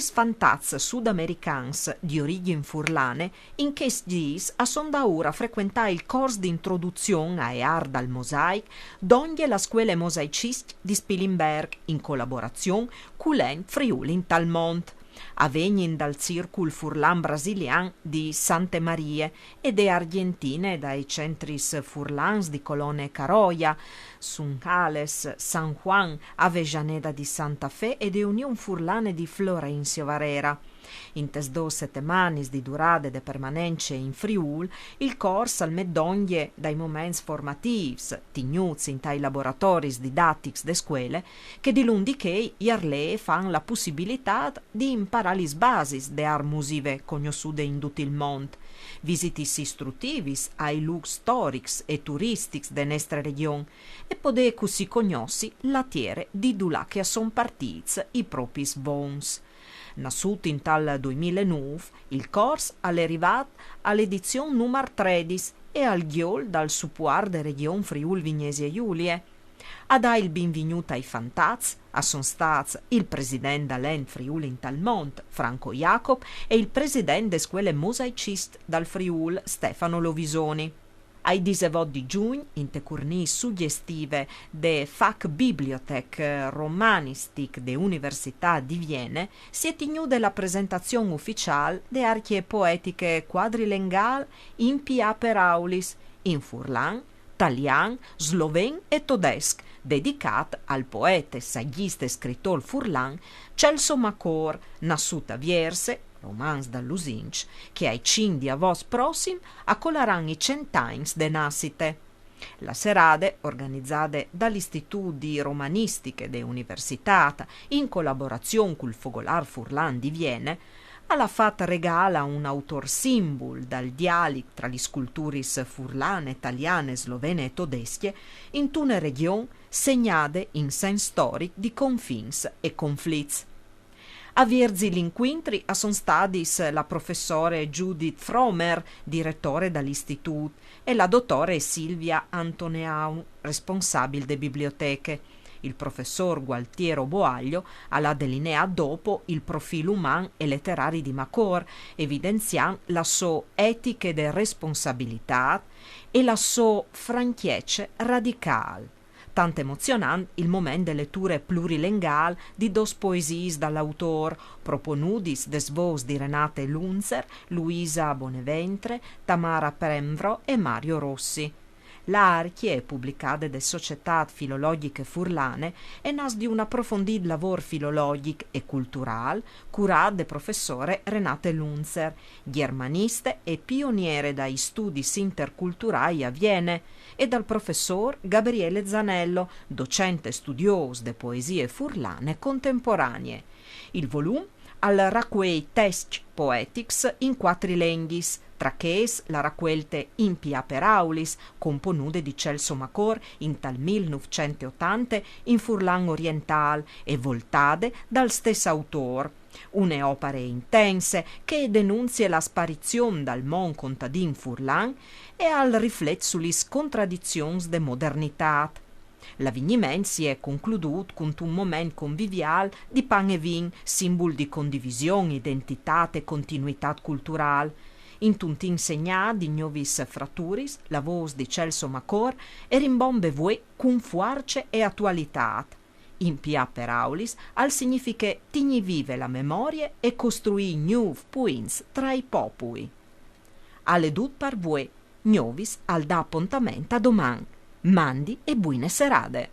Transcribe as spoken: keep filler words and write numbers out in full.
Fantats sudamericans di origjin furlane in chescj dîs a son daûr a frecuentâ il cors di introduzion ae art dal mosaic dongje la Scuele Mosaicist di Spilimberc in colaborazion cul Ent Friûl intal Mont. A vegnin dal Circul Furlan Brasilian di Sante Marie e de Argjentine dai centris furlans di Colone e Caroia, Sunchales, San Juan, Avellaneda di Santa Fe e de Union Furlane di Florencio Varela. Intes dôs setemanis di durade de permanence in Friûl, il cors al met dongje dai moments formatîfs, tignûts intai laboratoris didatics de scuele, che dilunc di chei i arlêfs a àn la pussibilitât di imparâ lis basis de art musive cognossude in dut il mont, visitis istrutivis ai lûcs storics e turistics de nestre regjon e podê cussì cognossi la tiere di dulà che a son partîts i propis vons. Nassût intal doi mil e nûf, il cors al è rivât a la edizion numar tredis e al gjol dal supuart de Regjon Friûl Vignesie Julie. A dâ il binvignût ai fantats a son stâts il president dal Ent Friûl intal Mont, Franco Jacob, e il president de Scuele Mosaicist dal Friûl, Stefano Lovisoni. Ai disevot di Jugn, inte curnîs sugjestive de Fachbibliothek Romanistik de Universitât di Viene, si è tignude la presentazion uficiâl de arcje poetiche cuadrilengâl Impia Peraulis, in furlan, talian, sloven e todesc, dedicât al poete, sagjist e scritôr furlan Celso Macor, nassût a Vierse, Romans dal Lusinç, che ai cinc di Avost prossim a colaran i cent agns de nassite. La serade, organizade dal Istitût di Romanistiche de Universitât, in colaborazion cul Fogolâr Furlan di Viene, al à fat regâl a un autôr simbul dal dialic tra lis culturis furlane, taliane, slovene e todescje, intune regjon segnade in sens storic di confins e conflits. A vierzi l'incuintri a son stadis la professore Judith Fromer, diretore dal Istitût, e la dotore Silvia Antoneau, responsabil de biblioteche. Il professôr Gualtiero Boaglio al à delineât dopo il profîl uman e leterari di Macor, evidenziant la sô etiche de responsabilitât e la sô franchece radicâl. Tant emozionant il moment de leture plurilengâl di dôs poesiis dal autôr, proponudis des vôs di Renate Lunzer, Luisa Boneventre, Tamara Premvro e Mario Rossi. La arcje, publicade de Societât Filologjiche Furlane, e nas di un aprofondît lavôr filologjic e culturâl curât de professore Renate Lunzer, gjermaniste e pioniere dai studis interculturâi a Viene, e dal professôr Gabriele Zanello, docente studiôs de poesie furlane contemporanie. Il volum al racuei tescj poetics in cuatri lenghis, tra chês la racuelte Impia Peraulis, componude di Celso Macor intal mil nûfcent e otante in furlan orientâl e voltade dal stes autôr. Une opare intense che e denunzie la sparizion dal mont contadin furlan e al riflet su lis contradizions de modernitât. L'avigniment si è concludût cuntun moment conviviâl di pan e vin, simbul di condivision, identitât e continuitât culturâl. Intun timp segnât di gnovis fraturis, la vôs di Celso Macor e rimbombe vuê cun fuarce e atualitât. Impiâ peraulis al significhe tignî vive la memorie e costruî gnûfs puints tra i popui. Al è dut par vuê, Gnovis al dà apontament a doman. Mandi e buine serade.